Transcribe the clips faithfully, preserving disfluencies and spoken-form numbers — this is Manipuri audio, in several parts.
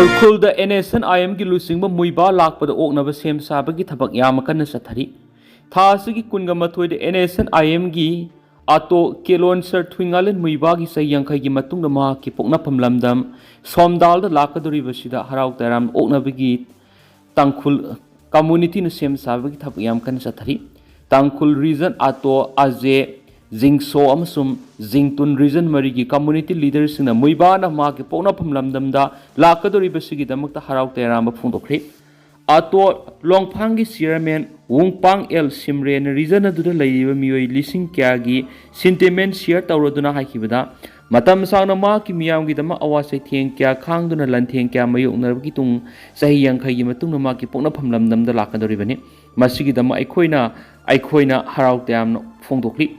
ꯎꯈ꯭ꯔꯨꯜꯗ ꯑꯦꯟ ꯑꯦꯁ ꯑꯦꯟ ꯑꯥꯏ ꯑꯦꯝꯒꯤ ꯂꯨꯆꯤꯡꯕ ꯃꯨꯏꯕꯥ ꯂꯥꯛꯄꯗ ꯑꯣꯛꯅꯕ ꯁꯦꯝ ꯁꯥꯕꯒꯤ ꯊꯕꯛ ꯌꯥꯝꯅ ꯀꯟꯅ ꯆꯠꯊꯔꯤ꯫ ꯊꯥ ꯑꯁꯤꯒꯤ ꯀꯨꯟꯒ ꯃꯥꯊꯣꯏꯗ ꯑꯦꯟ ꯑꯦꯁ ꯑꯦꯟ ꯑꯥꯏ ꯑꯦꯝꯒꯤ ꯑꯥꯇꯣ ꯀꯦꯂꯣꯟꯁꯔ ꯊꯨꯏꯉꯥꯂꯦꯟ ꯃꯨꯏꯕꯥꯒꯤ ꯆꯍꯤ ꯌꯥꯡꯈꯩꯒꯤ ꯃꯇꯨꯡꯗ ꯃꯍꯥꯛꯀꯤ ꯄꯣꯛꯅꯐꯝ ꯂꯝꯗꯝ ꯁꯣꯝꯗꯥꯜꯗ ꯂꯥꯛꯀꯗꯧꯔꯤꯕꯁꯤꯗ ꯍꯔꯥꯎ ꯇꯌꯥꯝꯅ ꯑꯣꯛꯅꯕꯒꯤ ꯇꯥꯡꯈꯨꯜ ꯀꯝꯃꯨꯅꯤꯇꯤꯅ ꯁꯦꯝ ꯁꯥꯕꯒꯤ ꯊꯕꯛ ꯌꯥꯝ ꯀꯟꯅ ꯆꯠꯊꯔꯤ꯫ ꯇꯥꯡꯈꯨꯜ ꯔꯤꯖꯟ ꯑꯥꯇꯣ, ꯑꯖꯦ, ꯖꯤꯡꯁꯣ ꯑꯃꯁꯨꯡ ꯖꯤꯡꯇꯨꯟ ꯔꯤꯖꯟ ꯃꯔꯤꯒꯤ ꯀꯝꯃꯨꯅꯤꯇꯤ ꯂꯤꯗꯔꯁꯤꯡꯅ ꯃꯨꯏꯕꯥꯅ ꯃꯍꯥꯛꯀꯤ ꯄꯣꯛꯅꯐꯝ ꯂꯝꯗꯝꯗ ꯂꯥꯛꯀꯗꯧꯔꯤꯕꯁꯤꯒꯤꯗꯃꯛꯇ ꯍꯔꯥꯎ ꯇꯌꯥꯝꯕ ꯐꯣꯡꯗꯣꯛꯈ꯭ꯔꯤ꯫ ꯑꯥꯇꯣ ꯂꯣꯡꯐꯥꯡꯒꯤ ꯆꯤꯌꯔꯃꯦꯟ ꯋꯨꯡꯄꯥꯡ ꯑꯦꯜ ꯁꯤꯝꯔꯦꯟꯅ ꯔꯤꯖꯟ ꯑꯗꯨꯗ ꯂꯩꯔꯤꯕ ꯃꯤꯑꯣꯏ ꯂꯤꯁꯤꯡ ꯀꯌꯥꯒꯤ ꯁꯦꯟꯇꯤꯃꯦꯟ ꯁꯤꯌꯔ ꯇꯧꯔꯗꯨꯅ ꯍꯥꯏꯈꯤꯕꯗ, ꯃꯇꯝ ꯁꯥꯡꯅ ꯃꯍꯥꯛꯀꯤ ꯃꯤꯌꯥꯝꯒꯤꯗꯃꯛ ꯑꯋꯥ ꯆꯩꯊꯦꯡ ꯀꯌꯥ ꯈꯥꯡꯗꯨꯅ ꯂꯥꯟꯊꯦꯡ ꯀꯌꯥ ꯃꯥꯌꯣꯛꯅꯔꯕꯒꯤ ꯇꯨꯡ ꯆꯍꯤ ꯌꯥꯡꯈꯩꯒꯤ ꯃꯇꯨꯡꯗ ꯃꯍꯥꯛꯀꯤ ꯄꯣꯛꯅꯐꯝ ꯂꯝꯗꯝꯗ ꯂꯥꯛꯀꯗꯧꯔꯤꯕꯅꯤ꯫ ꯃꯁꯤꯒꯤꯗꯃꯛ ꯑꯩꯈꯣꯏꯅ, ꯑꯩꯈꯣꯏꯅ ꯍꯔꯥꯎ ꯇꯌꯥꯝꯅ ꯐꯣꯡꯗꯣꯛꯂꯤ꯫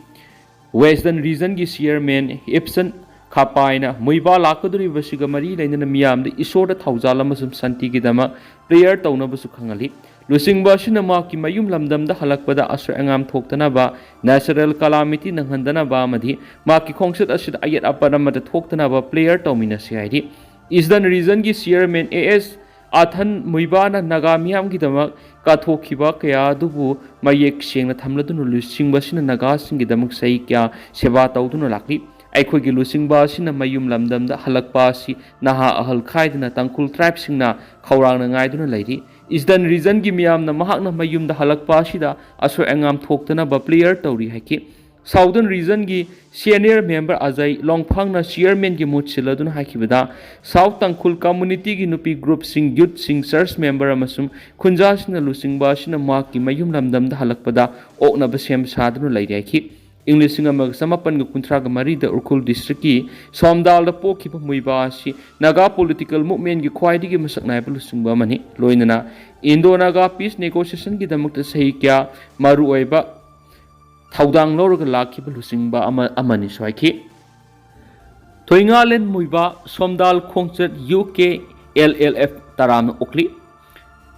ꯋꯦꯁꯇꯔꯟ ꯔꯤꯖꯟꯒꯤ ꯆꯤꯌꯔꯃꯦꯟ ꯏꯞꯁꯟ ꯈꯥꯄꯥꯏꯅ ꯃꯨꯏꯕꯥ ꯂꯥꯛꯀꯗꯧꯔꯤꯕꯁꯤꯒ ꯃꯔꯤ ꯂꯩꯅꯅ ꯃꯤꯌꯥꯝꯗ ꯏꯁꯣꯔꯗ ꯊꯧꯖꯥꯜ ꯑꯃꯁꯨꯡ ꯁꯥꯟꯇꯤꯒꯤꯗꯃꯛ ꯄ꯭ꯔꯦꯌꯔ ꯇꯧꯅꯕꯁꯨ ꯈꯪꯍꯜꯂꯤ꯫ ꯂꯨꯆꯤꯡꯕ ꯑꯁꯤꯅ ꯃꯍꯥꯛꯀꯤ ꯃꯌꯨꯝ ꯂꯝꯗꯝꯗ ꯍꯜꯂꯛꯄꯗ ꯑꯁꯣꯏ ꯑꯉꯥꯝ ꯊꯣꯛꯇꯅꯕ, ꯅꯦꯆꯔꯦꯜ ꯀꯂꯥꯃꯤꯇꯤ ꯅꯪꯍꯟꯗꯅꯕ ꯑꯃꯗꯤ ꯃꯍꯥꯛꯀꯤ ꯈꯣꯡꯆꯠ ꯑꯁꯤꯗ ꯑꯌꯦꯠ ꯑꯄꯟ ꯑꯃꯠꯇ ꯊꯣꯛꯇꯅꯕ ꯄ꯭ꯔꯦꯌꯔ ꯇꯧꯃꯤꯟꯅꯁꯤ ꯍꯥꯏꯔꯤ꯫ ꯏꯁꯇꯔꯟ ꯔꯤꯖꯟꯒꯤ ꯆꯤꯌꯔꯃꯦꯟ ꯑꯦ ꯑꯦꯁ ꯑꯥꯊꯟ ꯃꯨꯏꯕꯥꯅ ꯅꯥꯒꯥ ꯃꯤꯌꯥꯝꯒꯤꯗꯃꯛ ꯀꯠꯊꯣꯛꯈꯤꯕ ꯀꯌꯥ ꯑꯗꯨꯕꯨ ꯃꯌꯦꯛ ꯁꯦꯡꯅ ꯊꯝꯂꯗꯨꯅ ꯂꯨꯆꯤꯡꯕ ꯑꯁꯤꯅ ꯅꯥꯒꯥꯁꯤꯡꯒꯤꯗꯃꯛ ꯆꯍꯤ ꯀꯌꯥ ꯁꯦꯕꯥ ꯇꯧꯗꯨꯅ ꯂꯥꯛꯂꯤ꯫ ꯑꯩꯈꯣꯏꯒꯤ ꯂꯨꯆꯤꯡꯕ ꯑꯁꯤꯅ ꯃꯌꯨꯝ ꯂꯝꯗꯝꯗ ꯍꯜꯂꯛꯄ ꯑꯁꯤ ꯅꯍꯥ ꯑꯍꯜ ꯈꯥꯏꯗꯅ ꯇꯥꯡꯈꯨꯜ ꯇ꯭ꯔꯥꯏꯕꯁꯤꯡꯅ ꯈꯧꯔꯥꯡꯅ ꯉꯥꯏꯗꯨꯅ ꯂꯩꯔꯤ꯫ ꯏꯁꯇꯔꯟ ꯔꯤꯖꯟꯒꯤ ꯃꯤꯌꯥꯝꯅ ꯃꯍꯥꯛꯅ ꯃꯌꯨꯝꯗ ꯍꯜꯂꯛꯄ ꯑꯁꯤꯗ ꯑꯁꯣꯏ ꯑꯉꯥꯝ ꯊꯣꯛꯇꯅꯕ ꯄ꯭ꯔꯦꯌꯔ ꯇꯧꯔꯤ ꯍꯥꯏꯈꯤ꯫ ꯁꯥꯎꯗꯔꯟ ꯔꯤꯖꯟꯒꯤ ꯁꯦꯅꯤꯌꯔ ꯃꯦꯝꯕꯔ ꯑꯖꯩ ꯂꯣꯡꯐꯥꯡꯅ ꯆꯤꯌꯔꯃꯦꯟꯒꯤ ꯃꯍꯨꯠ ꯁꯤꯜꯂꯗꯨꯅ ꯍꯥꯏꯈꯤꯕꯗ, ꯁꯥꯎꯠ ꯇꯥꯡꯈꯨꯜ ꯀꯝꯃꯨꯅꯤꯇꯤꯒꯤ ꯅꯨꯄꯤ ꯒ꯭ꯔꯨꯞꯁꯤꯡ, ꯌꯨꯠꯁꯤꯡ, ꯆꯔꯆ ꯃꯦꯝꯕꯔ ꯑꯃꯁꯨꯡ ꯈꯨꯟꯖꯥꯁꯤꯡꯅ ꯂꯨꯆꯤꯡꯕ ꯑꯁꯤꯅ ꯃꯍꯥꯛꯀꯤ ꯃꯌꯨꯝ ꯂꯝꯗꯝꯗ ꯍꯜꯂꯛꯄꯗ ꯑꯣꯛꯅꯕ ꯁꯦꯝ ꯁꯥꯗꯨꯅ ꯂꯩꯔꯤ ꯍꯥꯏꯈꯤ꯫ ꯏꯪ ꯂꯤꯁꯤꯡ ꯑꯃꯒ ꯆꯃꯥꯄꯟꯒ ꯀꯨꯟꯊ꯭ꯔꯥꯒ ꯃꯔꯤꯗ ꯎꯈ꯭ꯔꯨꯜ ꯗꯤꯁꯇ꯭ꯔꯤꯛꯀꯤ ꯁꯣꯝꯗꯥꯜꯗ ꯄꯣꯛꯈꯤꯕ ꯃꯨꯏꯕꯥ ꯑꯁꯤ ꯅꯥꯒꯥ ꯄꯣꯂꯤꯇꯤꯀꯦꯜ ꯃꯨꯚꯃꯦꯟꯒꯤ ꯈ꯭ꯋꯥꯏꯗꯒꯤ ꯃꯁꯛ ꯅꯥꯏꯕ ꯂꯨꯆꯤꯡꯕ ꯑꯃꯅꯤ꯫ ꯂꯣꯏꯅꯅ ꯏꯟꯗꯣ ꯅꯥꯒꯥ ꯄꯤꯁ ꯅꯦꯒꯣꯁꯤꯌꯦꯁꯟꯒꯤꯗꯃꯛꯇ ꯆꯍꯤ ꯀꯌꯥ ꯃꯔꯨꯑꯣꯏꯕ ꯊꯧꯗꯥꯡ ꯂꯧꯔꯒ ꯂꯥꯛꯈꯤꯕ ꯂꯨꯆꯤꯡꯕ ꯑꯃ, ꯑꯃꯅꯤꯁꯨ ꯍꯥꯏꯈꯤ꯫ ꯊꯣꯏꯉꯥꯂꯦꯟ ꯃꯨꯏꯕꯥ ꯁꯣꯝꯗꯥꯜ ꯈꯣꯡꯆꯠ U K L L F ꯇꯔꯥꯝꯅ ꯑꯣꯛꯂꯤ꯫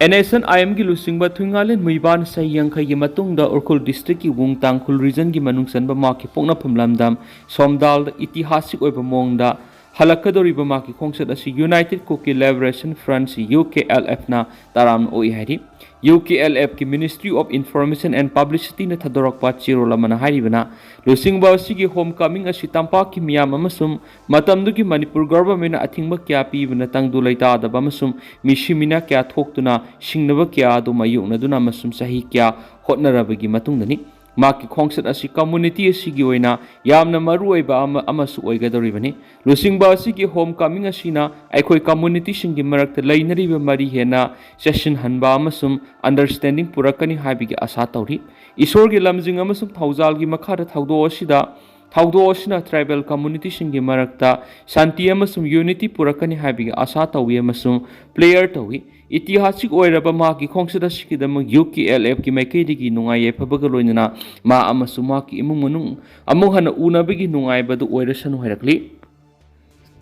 ꯑꯦꯟ ꯑꯦꯁ ꯑꯦꯟ ꯑꯥꯏ ꯑꯦꯝꯒꯤ ꯂꯨꯆꯤꯡꯕ ꯊꯨꯏꯉꯥꯂꯦꯟ ꯃꯨꯏꯕꯥꯟ ꯆꯍꯤ ꯌꯥꯡꯈꯩꯒꯤ ꯃꯇꯨꯡꯗ ꯎꯈ꯭ꯔꯨꯜ ꯗꯤꯁꯇ꯭ꯔꯤꯛꯀꯤ ꯋꯨꯡ ꯇꯥꯡꯈꯨꯜ ꯔꯤꯖꯟꯒꯤ ꯃꯅꯨꯡ ꯆꯟꯕ ꯃꯍꯥꯛꯀꯤ ꯄꯣꯛꯅꯐꯝ ꯂꯝꯗꯝ ꯁꯣꯝꯗꯥꯜꯗ ꯏꯇꯤꯍꯥꯁꯤꯛ ꯑꯣꯏꯕ ꯃꯑꯣꯡꯗ ꯍꯜꯂꯛꯀꯗꯧꯔꯤꯕ ꯃꯍꯥꯛꯀꯤ ꯈꯣꯡꯆꯠ ꯑꯁꯤ united Kuki liberation front, U K L ꯑꯦꯐꯅ ꯇꯔꯥꯝꯅ ꯑꯣꯛꯏ ꯍꯥꯏꯔꯤ꯫ ꯌꯨ ꯀꯦ ꯑꯦꯜ ꯑꯦꯐꯀꯤ Ministry of Information and Publicityꯅ ꯊꯥꯗꯣꯔꯛꯄ ꯆꯦꯔꯣꯜ ꯑꯃꯅ ꯍꯥꯏꯔꯤꯕꯅ, ꯂꯨꯆꯤꯡꯕ ꯑꯁꯤꯒꯤ ꯍꯣꯝ ꯀꯃꯤꯡ ꯑꯁꯤ ꯇꯝꯄꯥꯛꯀꯤ ꯃꯤꯌꯥꯝ ꯑꯃꯁꯨꯡ ꯃꯇꯝꯗꯨꯒꯤ ꯃꯅꯤꯄꯨꯔ ꯒꯚꯔꯟꯃꯦꯟꯠꯅ ꯑꯊꯤꯡꯕ ꯀꯌꯥ ꯄꯤꯕꯅ ꯇꯪꯗꯨ ꯂꯩꯇꯥꯗꯕ ꯑꯃꯁꯨꯡ ꯃꯤꯁꯤ ꯃꯤꯅꯥ ꯀꯌꯥ ꯊꯣꯛꯇꯨꯅ ꯁꯤꯡꯅꯕ ꯀꯌꯥ ꯑꯗꯨ ꯃꯥꯌꯣꯛꯅꯗꯨꯅ ꯑꯃꯁꯨꯡ ꯆꯍꯤ ꯀꯌꯥ ꯍꯣꯠꯅꯔꯕꯒꯤ ꯃꯇꯨꯡꯗꯅꯤ꯫ ꯃꯍꯥꯛꯀꯤ ꯈꯣꯡꯆꯠ ꯑꯁꯤ ꯀꯝꯃꯨꯅꯤꯇꯤ ꯑꯁꯤꯒꯤ ꯑꯣꯏꯅ ꯌꯥꯝꯅ ꯃꯔꯨꯑꯣꯏꯕ ꯑꯃ ꯑꯃꯁꯨ ꯑꯣꯏꯒꯗꯧꯔꯤꯕꯅꯤ꯫ ꯂꯨꯆꯤꯡꯕ ꯑꯁꯤꯒꯤ ꯍꯣꯝ ꯀꯃꯤꯡ ꯑꯁꯤꯅ ꯑꯩꯈꯣꯏ ꯀꯝꯃꯨꯅꯤꯇꯤꯁꯤꯡꯒꯤ ꯃꯔꯛꯇ ꯂꯩꯅꯔꯤꯕ ꯃꯔꯤ ꯍꯦꯟꯅ ꯆꯦꯠꯁꯤꯟꯍꯟꯕ ꯑꯃꯁꯨꯡ ꯑꯟꯗꯔꯁ꯭ꯇꯦꯟꯗꯤꯡ ꯄꯨꯔꯛꯀꯅꯤ ꯍꯥꯏꯕꯒꯤ ꯑꯁꯥ ꯇꯧꯔꯤ꯫ ꯏꯁꯣꯔꯒꯤ ꯂꯝꯖꯤꯡ ꯑꯃꯁꯨꯡ ꯊꯧꯖꯥꯜꯒꯤ ꯃꯈꯥꯗ ꯊꯧꯗꯣꯛ ꯑꯁꯤꯗ, ꯊꯧꯗꯣꯛ ꯑꯁꯤꯅ ꯇ꯭ꯔꯥꯏꯕꯦꯜ ꯀꯝꯃꯨꯅꯤꯇꯤꯁꯤꯡꯒꯤ ꯃꯔꯛꯇ ꯁꯥꯟꯇꯤ ꯑꯃꯁꯨꯡ ꯌꯨꯅꯤꯇꯤ ꯄꯨꯔꯛꯀꯅꯤ ꯍꯥꯏꯕꯒꯤ ꯑꯁꯥ ꯇꯧꯏ ꯑꯃꯁꯨꯡ ꯄ꯭ꯔꯦꯌꯔ ꯇꯧꯏ꯫ ꯏꯇꯤꯍꯥꯁꯤꯛ ꯑꯣꯏꯔꯕ ꯃꯍꯥꯛꯀꯤ ꯈꯣꯡꯆꯠ ꯑꯁꯤꯒꯤꯗꯃꯛ ꯌꯨ ꯀꯦ ꯑꯦꯜ ꯑꯦꯐꯀꯤ ꯃꯥꯏꯀꯩꯗꯒꯤ ꯅꯨꯡꯉꯥꯏ ꯌꯥꯏꯐꯕꯒ ꯂꯣꯏꯅꯅ ꯃꯥ ꯑꯃꯁꯨꯡ ꯃꯍꯥꯛꯀꯤ ꯏꯃꯨꯡ ꯃꯅꯨꯡ ꯑꯃꯨꯛ ꯍꯟꯅ ꯎꯅꯕꯒꯤ ꯅꯨꯡꯉꯥꯏꯕꯗꯨ ꯑꯣꯏꯔꯁꯅꯨ ꯍꯥꯏꯔꯛꯂꯤ꯫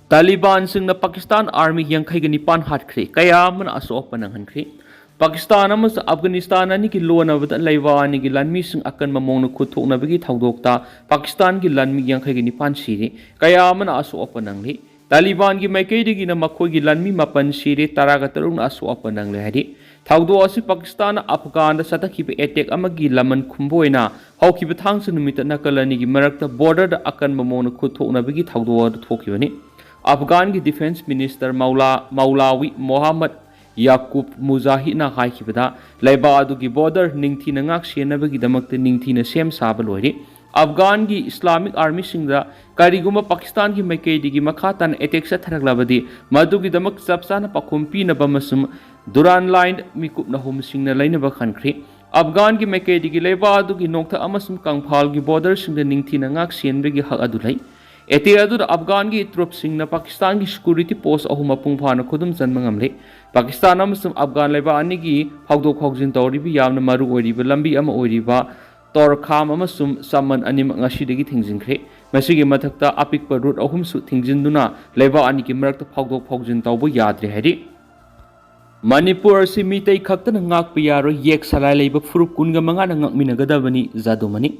ꯇꯥꯂꯤꯕꯥꯟꯁꯤꯡꯅ ꯄꯥꯀꯤꯁꯇꯥꯟ ꯑꯥꯔꯃꯤ ꯌꯥꯡꯈꯩꯒ ꯅꯤꯄꯥꯟ ꯍꯥꯠꯈ꯭ꯔꯦ, ꯀꯌꯥ ꯑꯃꯅ ꯑꯁꯣꯛ ꯑꯄꯟ ꯅꯪꯍꯟꯈ꯭ꯔꯦ꯫ ꯄꯥꯀꯤꯁꯇꯥꯟ ꯑꯃꯁꯨꯡ ꯑꯐꯒꯥꯅꯤꯁꯇꯥꯟ ꯑꯅꯤꯒꯤ ꯂꯣꯟꯅꯕꯗ ꯂꯩꯕꯥꯛ ꯑꯅꯤꯒꯤ ꯂꯥꯟꯃꯤꯁꯤꯡ ꯑꯀꯟꯕ ꯃꯑꯣꯡꯗ ꯈꯨꯠ ꯊꯣꯛꯅꯕꯒꯤ ꯊꯧꯗꯣꯛꯇ ꯄꯥꯀꯤꯁꯇꯥꯟꯒꯤ ꯂꯥꯟꯃꯤ ꯌꯥꯡꯈꯩꯒ ꯅꯤꯄꯥꯟ ꯁꯤꯔꯦ, ꯀꯌꯥ ꯑꯃꯅ ꯑꯁꯣꯛ ꯑꯄꯟ ꯅꯪꯂꯤ꯫ ꯇꯥꯂꯤꯕꯥꯟꯒꯤ ꯃꯥꯏꯀꯩꯗꯒꯤꯅ ꯃꯈꯣꯏꯒꯤ ꯂꯥꯟꯃꯤ ꯃꯥꯄꯟ ꯁꯤꯔꯦ, ꯇꯔꯥꯒ ꯇꯔꯨꯛꯅ ꯑꯁꯣꯛ ꯑꯄꯟ ꯅꯪꯂꯦ ꯍꯥꯏꯔꯤ꯫ ꯊꯧꯗꯣꯛ ꯑꯁꯤ ꯄꯥꯀꯤꯁꯇꯥꯟꯅ ꯑꯐꯒꯥꯟꯗ ꯆꯠꯊꯈꯤꯕ ꯑꯦꯇꯦꯛ ꯑꯃꯒꯤ ꯂꯃꯟ ꯈꯨꯝꯕ ꯑꯣꯏꯅ ꯍꯧꯈꯤꯕ ꯊꯥꯡꯖ ꯅꯨꯃꯤꯠꯇ ꯅꯥꯀꯜ ꯑꯅꯤꯒꯤ ꯃꯔꯛꯇ ꯕꯣꯔꯗꯔꯗ ꯑꯀꯟꯕ ꯃꯑꯣꯡꯗ ꯈꯨꯠ ꯊꯣꯛꯅꯕꯒꯤ ꯊꯧꯗꯣꯛ ꯑꯗꯨ ꯊꯣꯛꯈꯤꯕꯅꯤ꯫ ꯑꯐꯒꯥꯟꯒꯤ ꯗꯤꯐꯦꯟꯁ ꯃꯤꯅꯤꯁꯇꯔ ꯃꯧꯂꯥ, ꯃꯧꯂꯥꯋꯤ ꯃꯣꯍꯥꯃꯗ ꯌꯥꯀꯨꯕ ꯃꯨꯖꯥꯍꯤꯗꯅ ꯍꯥꯏꯈꯤꯕꯗ, ꯂꯩꯕꯥꯛ ꯑꯗꯨꯒꯤ ꯕꯣꯔꯗꯔ ꯅꯤꯡꯊꯤꯅ ꯉꯥꯛ ꯁꯦꯟꯅꯕꯒꯤꯗꯃꯛꯇ ꯅꯤꯡꯊꯤꯅ ꯁꯦꯝ ꯁꯥꯕ ꯂꯣꯏꯔꯦ꯫ ꯑꯐꯒꯥꯟꯒꯤ ꯏꯁꯂꯥꯃꯤꯛ ꯑꯥꯔꯃꯤꯁꯤꯡꯗ ꯀꯔꯤꯒꯨꯝꯕ ꯄꯥꯀꯤꯁꯇꯥꯟꯒꯤ ꯃꯥꯏꯀꯩꯗꯒꯤ ꯃꯈꯥ ꯇꯥꯅ ꯑꯦꯇꯦꯛ ꯆꯠꯊꯔꯛꯂꯕꯗꯤ, ꯃꯗꯨꯒꯤꯗꯃꯛ ꯆꯞ ꯆꯥꯅ ꯄꯥꯎꯈꯨꯝ ꯄꯤꯅꯕ ꯑꯃꯁꯨꯡ ꯗꯨꯔꯥꯟ ꯂꯥꯏꯟ ꯃꯤꯀꯨꯞ ꯅꯍꯨꯝꯁꯤꯡꯅ ꯂꯩꯅꯕ ꯈꯟꯈ꯭ꯔꯦ꯫ ꯑꯐꯒꯥꯟꯒꯤ ꯃꯥꯏꯀꯩꯗꯒꯤ ꯂꯩꯕꯥꯛ ꯑꯗꯨꯒꯤ ꯅꯣꯡꯊꯛ ꯑꯃꯁꯨꯡ ꯀꯪꯐꯥꯜꯒꯤ ꯕꯣꯔꯗꯔꯁꯤꯡꯗ ꯅꯤꯡꯊꯤꯅ ꯉꯥꯛ ꯁꯦꯟꯕꯒꯤ ꯍꯛ ꯑꯗꯨ ꯂꯩ꯫ ꯑꯦꯇꯦꯛ ꯑꯗꯨꯗ ꯑꯐꯒꯥꯟꯒꯤ ꯇ꯭ꯔꯨꯞꯁꯤꯡꯅ ꯄꯥꯀꯤꯁꯇꯥꯟꯒꯤ ꯁꯦꯀ꯭ꯌꯨꯔꯤꯇꯤ ꯄꯣꯁ ꯑꯍꯨꯝ ꯃꯄꯨꯡ ꯐꯥꯅ ꯈꯨꯗꯨꯝ ꯆꯟꯕ ꯉꯝꯂꯦ꯫ ꯄꯥꯀꯤꯁꯇꯥꯟ ꯑꯃꯁꯨꯡ ꯑꯐꯒꯥꯟ ꯂꯩꯕꯥꯛ ꯑꯅꯤꯒꯤ ꯐꯥꯎꯗꯣꯛ ꯐꯥꯎꯖꯤꯟ ꯇꯧꯔꯤꯕ ꯌꯥꯝꯅ ꯃꯔꯨ ꯑꯣꯏꯔꯤꯕ ꯂꯝꯕꯤ ꯑꯃ ꯑꯣꯏꯔꯤꯕ ꯇꯣꯔꯈꯥꯝ ꯑꯃꯁꯨꯡ ꯆꯃꯟ ꯑꯅꯤꯃꯛ ꯉꯁꯤꯗꯒꯤ ꯊꯤꯡꯖꯤꯟꯈ꯭ꯔꯦ꯫ ꯃꯁꯤꯒꯤ ꯃꯊꯛꯇ ꯑꯄꯤꯛꯄ ꯔꯨꯠ ꯑꯍꯨꯝꯁꯨ ꯊꯤꯡꯖꯤꯟꯗꯨꯅ ꯂꯩꯕꯥꯛ ꯑꯅꯤꯒꯤ ꯃꯔꯛꯇ ꯐꯥꯎꯗꯣꯛ ꯐꯥꯎꯖꯤꯟ ꯇꯧꯕ ꯌꯥꯗ꯭ꯔꯦ ꯍꯥꯏꯔꯤ꯫ ꯃꯅꯤꯄꯨꯔ ꯑꯁꯤ ꯃꯤꯇꯩ ꯈꯛꯇꯅ ꯉꯥꯛꯄ ꯌꯥꯔꯣꯏ, ꯌꯦꯛ ꯁꯂꯥꯏ ꯂꯩꯕ ꯐꯨꯔꯨꯞ ꯀꯨꯟꯒ ꯃꯉꯥꯅ ꯉꯥꯛꯃꯤꯟꯅꯒꯗꯕꯅꯤ꯫ ꯖꯥꯗꯨꯃꯅꯤ꯫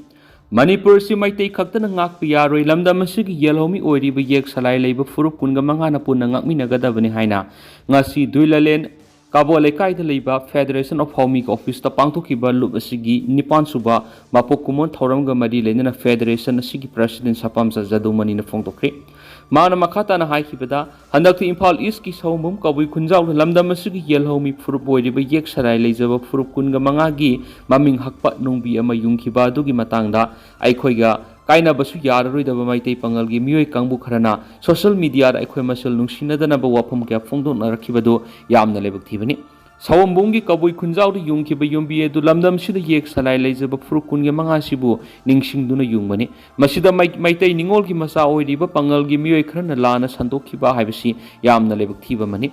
ꯃꯅꯤꯄꯨꯔ ꯑꯁꯤ ꯃꯩꯇꯩ ꯈꯛꯇꯅ ꯉꯥꯛꯄ ꯌꯥꯔꯣꯏ, ꯂꯝꯗꯝ ꯑꯁꯤꯒꯤ ꯌꯦꯜꯍꯧꯃꯤ ꯑꯣꯏꯔꯤꯕ ꯌꯦꯛ ꯁꯂꯥꯏ ꯂꯩꯕ ꯐꯨꯔꯨꯞ ꯀꯨꯟꯒ ꯃꯉꯥꯅ ꯄꯨꯟꯅ ꯉꯥꯛꯃꯤꯟꯅꯒꯗꯕꯅꯤ ꯍꯥꯏꯅ ꯉꯁꯤ ꯗꯨꯏꯂꯂꯦꯟ ꯀꯥꯕꯣ ꯂꯩꯀꯥꯏꯗ ꯂꯩꯕ Federation of ꯍꯥꯎꯃꯤꯒꯤ ꯑꯣꯐꯤꯁꯇ ꯄꯥꯡꯊꯣꯛꯈꯤꯕ ꯂꯨꯞ ꯑꯁꯤꯒꯤ ꯅꯤꯄꯥꯟ ꯁꯨꯕ ꯃꯄꯣꯛ ꯀꯨꯝꯑꯣꯟ ꯊꯧꯔꯝꯒ ꯃꯔꯤ ꯂꯩꯅꯅ Federation ꯑꯁꯤꯒꯤ President ꯁꯄꯥꯝꯆꯥ ꯖꯥꯗꯨꯃꯅꯤꯅ ꯐꯣꯡꯗꯣꯛꯈ꯭ꯔꯤ꯫ ꯃꯥꯅ ꯃꯈꯥ ꯇꯥꯅ ꯍꯥꯏꯈꯤꯕꯗ, ꯍꯟꯗꯛꯇꯤ ꯏꯝꯐꯥꯜ ꯏꯁꯀꯤ ꯁꯑꯣꯝꯕꯨꯡ ꯀꯕꯨꯏ ꯈꯨꯟꯖꯥꯎꯗ ꯂꯝꯗꯝ ꯑꯁꯤꯒꯤ ꯌꯦꯜꯍꯧꯃꯤ ꯐꯨꯔꯨꯞ ꯑꯣꯏꯔꯤꯕ ꯌꯦꯛ ꯁꯂꯥꯏ ꯂꯩꯖꯕ ꯐꯨꯔꯨꯞ ꯀꯨꯟꯒ ꯃꯉꯥꯒꯤ ꯃꯃꯤꯡ ꯍꯛꯄ ꯅꯨꯡꯕꯤ ꯑꯃ ꯌꯨꯡꯈꯤꯕ ꯑꯗꯨꯒꯤ ꯃꯇꯥꯡꯗ ꯑꯩꯈꯣꯏꯒ ꯀꯥꯏꯅꯕꯁꯨ ꯌꯥꯔꯔꯣꯏꯗꯕ ꯃꯩꯇꯩ ꯄꯥꯉꯜꯒꯤ ꯃꯤꯑꯣꯏ ꯀꯥꯡꯕꯨ ꯈꯔꯅ social mediaꯗ ꯑꯩꯈꯣꯏ ꯃꯁꯦꯜ ꯅꯨꯡꯁꯤꯅꯗꯅꯕ ꯋꯥꯐꯝ ꯀꯌꯥ ꯐꯣꯡꯗꯣꯛꯅꯔꯛꯈꯤꯕꯗꯨ ꯌꯥꯝꯅ ꯂꯥꯏꯕꯛ ꯊꯤꯕꯅꯤ꯫ ꯁꯑꯣꯝꯕꯨꯡꯒꯤ ꯀꯕꯨꯏ ꯈꯨꯟꯖꯥꯎꯗ ꯌꯨꯡꯈꯤꯕ ꯌꯨꯝꯕꯤ ꯑꯗꯨ ꯂꯝꯗꯝꯁꯤꯗ ꯌꯦꯛ ꯁꯂꯥꯏ ꯂꯩꯖꯕ ꯐꯨꯔꯨꯞ ꯀꯨꯟꯒ ꯃꯉꯥꯁꯤꯕꯨ ꯅꯤꯡꯁꯤꯡꯗꯨꯅ ꯌꯨꯡꯕꯅꯤ꯫ ꯃꯁꯤꯗ ꯃꯩ-, ꯃꯩꯇꯩ ꯅꯤꯉꯣꯜꯒꯤ ꯃꯆꯥ ꯑꯣꯏꯔꯤꯕ ꯄꯥꯉꯜꯒꯤ ꯃꯤꯑꯣꯏ ꯈꯔꯅ ꯂꯥꯟꯅ ꯁꯟꯗꯣꯛꯈꯤꯕ ꯍꯥꯏꯕꯁꯤ ꯌꯥꯝꯅ ꯂꯥꯏꯕꯛ ꯊꯤꯕ ꯑꯃꯅꯤ꯫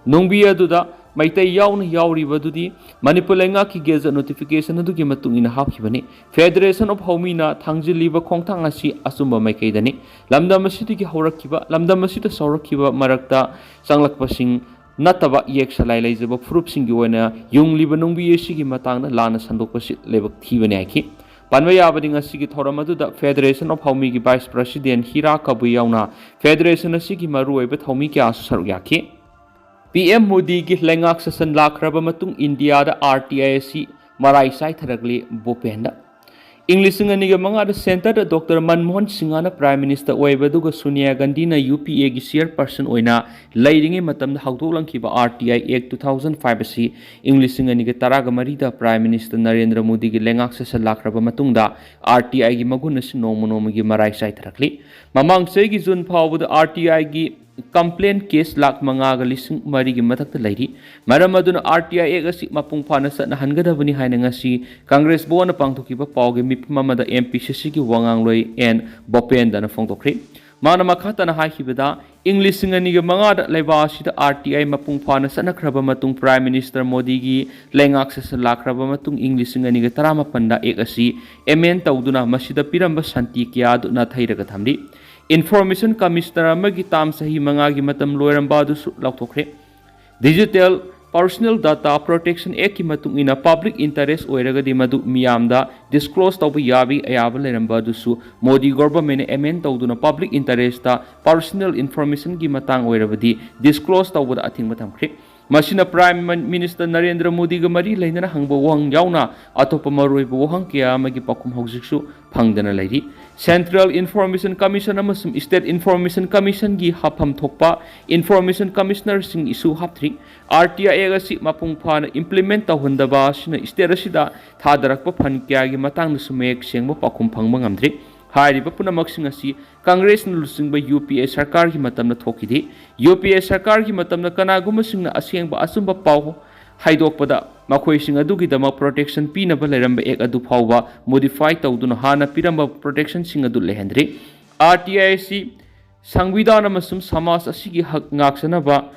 ꯅꯨꯡꯕꯤ ꯑꯗꯨꯗ ꯃꯩꯇꯩ ꯌꯥꯎꯅ ꯌꯥꯎꯔꯤꯕꯗꯨꯗꯤ ꯃꯅꯤꯄꯨꯔ ꯂꯩꯉꯥꯛꯀꯤ Gazette notification ꯑꯗꯨꯒꯤ ꯃꯇꯨꯡ ꯏꯟꯅ ꯍꯥꯞꯈꯤꯕꯅꯤ꯫ Federation of ꯍꯥꯎꯃꯤꯅ ꯊꯥꯡꯖꯤꯜꯂꯤꯕ ꯈꯣꯡꯊꯥꯡ ꯑꯁꯤ ꯑꯆꯨꯝꯕ ꯃꯥꯏꯀꯩꯗꯅꯤ꯫ ꯂꯝꯗꯝ ꯑꯁꯤꯗꯒꯤ ꯍꯧꯔꯛꯈꯤꯕ, ꯂꯝꯗꯝ ꯑꯁꯤꯗ ꯆꯥꯎꯔꯛꯈꯤꯕ ꯃꯔꯛꯇ ꯆꯪꯂꯛꯄꯁꯤꯡ ꯅꯠꯇꯕ ꯌꯦꯛ ꯁꯂꯥꯏ ꯂꯩꯖꯕ ꯐꯨꯔꯨꯞꯁꯤꯡꯒꯤ ꯑꯣꯏꯅ ꯌꯨꯡꯂꯤꯕ ꯅꯨꯡꯕꯤ ꯑꯁꯤꯒꯤ ꯃꯇꯥꯡꯗ ꯂꯥꯟꯅ ꯁꯟꯗꯣꯛꯄꯁꯤ ꯂꯥꯏꯕꯛ ꯊꯤꯕꯅꯤ ꯍꯥꯏꯈꯤ꯫ ꯄꯟꯕ ꯌꯥꯕꯗꯤ, ꯉꯁꯤꯒꯤ ꯊꯧꯔꯝ ꯑꯗꯨꯗ Federation of ꯍꯥꯎꯃꯤꯒꯤ Vice President ꯍꯤꯔꯥ ꯀꯕꯨꯏ ꯌꯥꯎꯅ Federation ꯑꯁꯤꯒꯤ ꯃꯔꯨꯑꯣꯏꯕ ꯊꯧꯃꯤ ꯀꯌꯥꯁꯨ ꯁꯔꯨꯛ ꯌꯥꯈꯤ꯫ ꯄꯤ ꯑꯦꯝ ꯃꯣꯗꯤꯒꯤ ꯂꯩꯉꯥꯛ ꯁꯥꯁꯟ ꯂꯥꯛꯈ꯭ꯔꯕ ꯃꯇꯨꯡ ꯏꯟꯗꯤꯌꯥꯗ ꯑꯥꯔ ꯇꯤ ꯑꯥꯏ ꯑꯁꯤ ꯃꯔꯥꯏ ꯆꯥꯏꯊꯔꯛꯂꯤ꯫ ꯚꯨꯄꯦꯟꯗ꯫ ꯏꯪ ꯂꯤꯁꯤꯡ ꯑꯅꯤꯒ ꯃꯉꯥꯗ centreꯗ ꯗꯣꯛꯇꯔ ꯃꯟꯃꯣꯍꯟ ꯁꯤꯡꯍꯅ Prime Minister ꯑꯣꯏꯕ ꯑꯗꯨꯒ ꯁꯣꯅꯤꯌꯥ ꯒꯥꯟꯙꯤꯅ ꯌꯨ ꯄꯤ ꯑꯦꯒꯤ chairperson ꯑꯣꯏꯅ ꯂꯩꯔꯤꯉꯩ ꯃꯇꯝꯗ ꯍꯧꯗꯣꯛꯂꯝꯈꯤꯕ R T I Act two thousand five ꯑꯁꯤ ꯏꯪ ꯂꯤꯁꯤꯡ ꯑꯅꯤꯒ ꯇꯔꯥꯒ ꯃꯔꯤꯗ Prime Minister ꯅꯔꯦꯟꯗ꯭ꯔ ꯃꯣꯗꯤꯒꯤ ꯂꯩꯉꯥꯛ ꯁꯥꯁꯟ ꯂꯥꯛꯈ꯭ꯔꯕ ꯃꯇꯨꯡꯗ R T Iꯒꯤ ꯃꯒꯨꯟ ꯑꯁꯤ ꯅꯣꯡꯃ ꯅꯣꯡꯃꯒꯤ ꯃꯔꯥꯏ ꯆꯥꯏꯊꯔꯛꯂꯤ꯫ ꯃꯃꯥꯡ ꯆꯍꯤꯒꯤ ꯖꯨꯟ ꯐꯥꯎꯕꯗ R T Iꯒꯤ complaint case lakh ꯃꯉꯥꯒ ꯂꯤꯁꯤꯡ ꯃꯔꯤꯒꯤ ꯃꯊꯛꯇ ꯂꯩꯔꯤ꯫ ꯃꯔꯝ ꯑꯗꯨꯅ R T I Act ꯑꯁꯤ ꯃꯄꯨꯡ ꯐꯥꯅ ꯆꯠꯅꯍꯟꯒꯗꯕꯅꯤ ꯍꯥꯏꯅ ꯉꯁꯤ Congress ꯚꯋꯟꯗ ꯄꯥꯡꯊꯣꯛꯈꯤꯕ ꯄꯥꯎꯒꯤ ꯃꯤꯐꯝ ꯑꯃꯗ M P C Cꯒꯤ ꯋꯥ ꯉꯥꯡꯂꯣꯏ ꯑꯦꯟ ꯕꯣꯄꯦꯟꯗꯅ ꯐꯣꯡꯗꯣꯛꯈ꯭ꯔꯤ꯫ ꯃꯥꯅ ꯃꯈꯥ ꯇꯥꯅ ꯍꯥꯏꯈꯤꯕꯗ, ꯏꯪ ꯂꯤꯁꯤꯡ ꯑꯅꯤꯒ ꯃꯉꯥꯗ ꯂꯩꯕꯥꯛ ꯑꯁꯤꯗ R T I ꯃꯄꯨꯡ ꯐꯥꯅ ꯆꯠꯅꯈ꯭ꯔꯕ ꯃꯇꯨꯡ, Prime Minister ꯃꯣꯗꯤꯒꯤ ꯂꯩꯉꯥꯛ ꯁꯥꯁꯟ ꯂꯥꯛꯈ꯭ꯔꯕ ꯃꯇꯨꯡ, ꯏꯪ ꯂꯤꯁꯤꯡ ꯑꯅꯤꯒ ꯇꯔꯥꯃꯥꯄꯟꯗ Act ꯑꯁꯤ amend ꯇꯧꯗꯨꯅ ꯃꯁꯤꯗ ꯄꯤꯔꯝꯕ ꯁꯥꯟꯇꯤ ꯀꯌꯥ ꯑꯗꯨ ꯅꯥꯊꯩꯔꯒ ꯊꯝꯂꯤ꯫ Information Commissioner ꯑꯃꯒꯤ term ꯆꯍꯤ ꯃꯉꯥꯒꯤ ꯃꯇꯝ ꯂꯣꯏꯔꯝꯕ ꯑꯗꯨꯁꯨ ꯂꯥꯎꯊꯣꯛꯈ꯭ꯔꯦ꯫ Digital Personal Data Protection Actꯀꯤ ꯃꯇꯨꯡ ꯏꯟꯅ public interest ꯑꯣꯏꯔꯒꯗꯤ ꯃꯗꯨ ꯃꯤꯌꯥꯝꯗ disclose ꯇꯧꯕ ꯌꯥꯕꯒꯤ ꯑꯌꯥꯕ ꯂꯩꯔꯝꯕ ꯑꯗꯨꯁꯨ ꯃꯣꯗꯤ governmentꯅ amend ꯇꯧꯗꯨꯅ public interestꯇ personal informationꯒꯤ ꯃꯇꯥꯡ ꯑꯣꯏꯔꯕꯗꯤ disclose ꯇꯧꯕꯗ ꯑꯊꯤꯡꯕ ꯊꯝꯈ꯭ꯔꯦ꯫ ꯃꯁꯤꯅ Prime Minister ꯅꯔꯦꯟꯗ꯭ꯔ ꯃꯣꯗꯤꯒ ꯃꯔꯤ ꯂꯩꯅꯅ ꯍꯪꯕ ꯋꯥꯍꯪ ꯌꯥꯎꯅ ꯑꯇꯣꯞꯄ ꯃꯔꯨꯑꯣꯏꯕ ꯋꯥꯍꯪ ꯀꯌꯥ ꯑꯃꯒꯤ ꯄꯥꯎꯈꯨꯝ ꯍꯧꯖꯤꯛꯁꯨ ꯐꯪꯗꯅ ꯂꯩꯔꯤ꯫ Central Information Commission ꯑꯃꯁꯨꯡ State Information Commissionꯒꯤ ꯍꯥꯞꯐꯝ ꯊꯣꯛꯄ Information Commissionerꯁꯤꯡ issue ꯍꯥꯞꯇ꯭ꯔꯤ꯫ RTI Act ꯑꯁꯤ ꯃꯄꯨꯡ ꯐꯥꯅ implement ꯇꯧꯍꯟꯗꯕ ꯑꯁꯤꯅ state ꯑꯁꯤꯗ ꯊꯥꯗꯔꯛꯄ fund ꯀꯌꯥꯒꯤ ꯃꯇꯥꯡꯗꯁꯨ ꯃꯌꯦꯛ ꯁꯦꯡꯕ ꯄꯥꯎꯈꯨꯝ ꯐꯪꯕ ꯉꯝꯗ꯭ꯔꯤ꯫ ꯍꯥꯏꯔꯤꯕ ꯄꯨꯝꯅꯃꯛꯁꯤꯡ ꯑꯁꯤ ꯀꯪꯒ꯭ꯔꯦꯁꯅ ꯂꯨꯆꯤꯡꯕ UPA ꯁꯔꯀꯥꯔꯒꯤ ꯃꯇꯝꯗ ꯊꯣꯛꯈꯤꯗꯦ꯫ UPA ꯁꯔꯀꯥꯔꯒꯤ ꯃꯇꯝꯗ ꯀꯅꯥꯒꯨꯝꯕꯁꯤꯡꯅ ꯑꯁꯦꯡꯕ ꯑꯆꯨꯝꯕ ꯄꯥꯎ ꯍꯥꯏꯗꯣꯛꯄꯗ ꯃꯈꯣꯏꯁꯤꯡ ꯑꯗꯨꯒꯤꯗꯃꯛ protection ꯄꯤꯅꯕ ꯂꯩꯔꯝꯕ act ꯑꯗꯨ ꯐꯥꯎꯕ modify ꯇꯧꯗꯨꯅ ꯍꯥꯟꯅ ꯄꯤꯔꯝꯕ protectionꯁꯤꯡ ꯑꯗꯨ ꯂꯩꯍꯟꯗ꯭ꯔꯤ꯫ RTI ꯑꯁꯤ ꯁꯪꯕꯤꯙꯥꯟ ꯑꯃꯁꯨꯡ ꯁꯃꯥꯖ ꯑꯁꯤꯒꯤ ꯍꯛ ꯉꯥꯛꯁꯦꯟꯅꯕ